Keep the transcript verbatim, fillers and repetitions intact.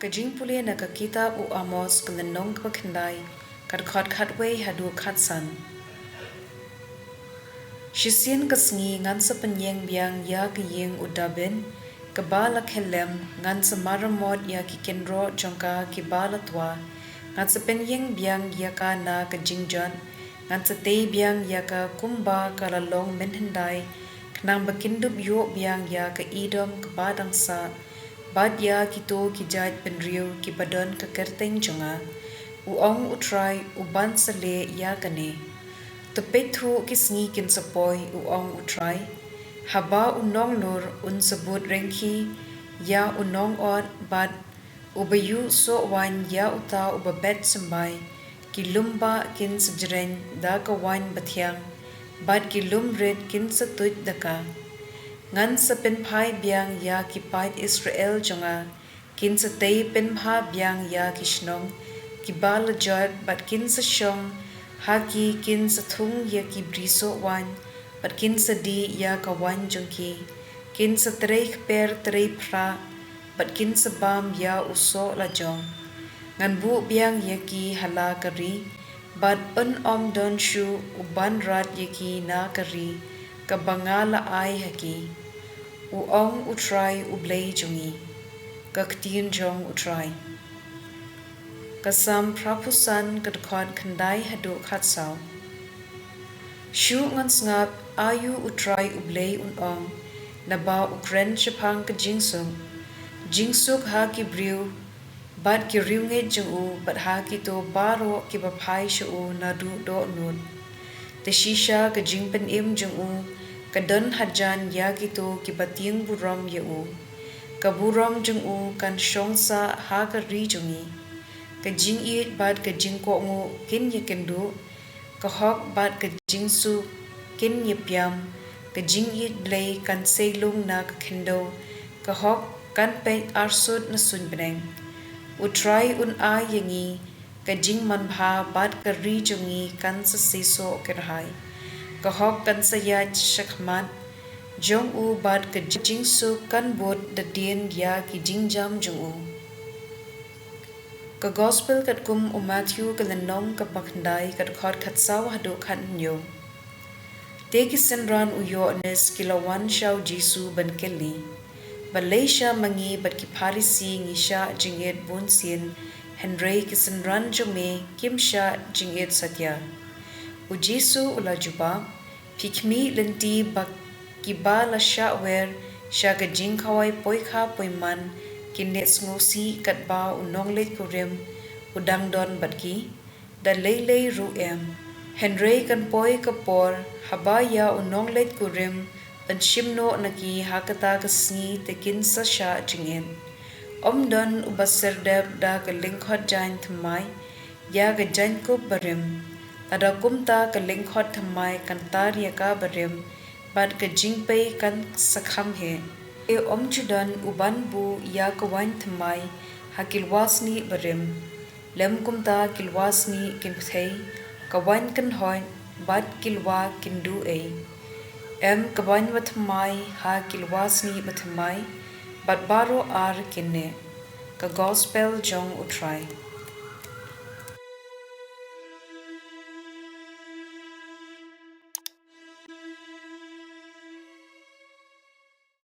Ka jingpule na ka kitab u Amos, ka lynnong kaba khyndai, ka dkhot khatwei haduh khatsan. Shisien ka sngi ngan sa pynïeng biang ïa ka ïing u Dabid, kaba la khyllem, ngan sa maramot ïa ki kynroh jong ka kiba la twa, ngan sa pynïeng biang ïa ka na ka jingjot, ngan sa tei biang ïa ka kumba ka la long mynhyndai, khnang ba kin dup ïoh biang ïa ka Edom kaba dang sah, bad ïa kito ki jait bynriew kiba don ka kyrteng jong nga, u ong u Trai, uban sa leh ïa kane. To peit thuh, ki sngi kin sa poi, u ong u Trai, haba u nonglur un sa bud ryngki ïa u nongot, bad uba ïuh soh waiñ ïa uta uba bet symbai. Ki lum bah kin sa jreng da ka waiñ bathiang, bad ki lum rit kin sa tuid da ka. Ngan sa pynphai biang ïa ki paid Israel jong nga, kin sa tei pynbha biang ïa ki shnong kiba la jot, bad kin sa shong ha ki, kin sa thung ïa ki bri soh waiñ, bad kin sa dih ïa ka waiñ jong ki, kin sa trei kper trei phra, bad kin sa bam ïa u soh lajong. Ngan buh biang ïa ki ha la ka ri, bad un ym don shuh uban rat ïa ki na ka ri kaba nga la ai ha ki, u ong u Trai u Blei jong ngi. Ka ktien jong u Trai. Ka Salm phraphew san, ka dkhot khyndai haduh khatsaw. Shu ngan sngap aïu u Trai u Blei un ong, naba u kren shaphang ka jingsuk. Jingsuk ha ki briew bad ki riewngeit jong u, bad ha kito baroh kiba phai sha u naduh dohnud. Te shisha ka jingpynim jong u ka don hajan ïa kito kiba tieng burom ïa u. Ka burom jong u kan shong sah ha ka ri jong ngi. Ka jingïeit bad ka jingkohnguh kin ïakynduh, ka hok bad ka jingsuk kin ïapiam. Ka jingïeit Blei kan sei lung na ka khyndew, ka hok kan peit arsut na suiñ bneng. U Trai un ai ïa ngi ka jingmanbha, bad ka ri jong ngi kan sa seisoh kyrhai. Ka hok kan sa ïaid shakhmat jong u, bad ka jingsuk kan bud da dien ïa ki jingjam jong u. Ka Gospel katkum u Matthew, ka lynnong kaba khyndai, ka dkhot khatsaw haduh khathynñiew. Te ki synran u Ïoannis ki la wan sha u Jisu ban kylli, balei sha ma ngi bad ki Pharisi ngi shah jingit bunsien, hynrei ki synran jong me kim shah jingit satia? U Jisu u la jubab, phi khmih lynti ba kiba la shah wer sha ka jingkhawai poikha poiman kin leit sngewsih katba u nongleit kurim u dang don bad ki? Da lei lei ruh em. Hynrei kan poi ka por haba ïa u nongleit kurim yn shim noh na ki ha kata ka sngi, te kin sa shah jingit. Ym don uba sirdep da ka lyngkhot jaiñ thymmai ïa ka jaiñkup barim. Lada kumta, ka lyngkhot thymmai kan tar ïa ka barim, bad ka jingpei kan sa kham heh. Te ym ju don uban buh ïa ka waiñ thymmai ha ki lwa snieh barim, lym kumta ki lwa snieh kin pthei, ka waiñ kan hoit, bad ki lwa kin duh ei. Em ka waiñ bathymmai ha ki lwa snieh bathymmai, bad baroh ar kin neh. Ka Gospel jong u Trai.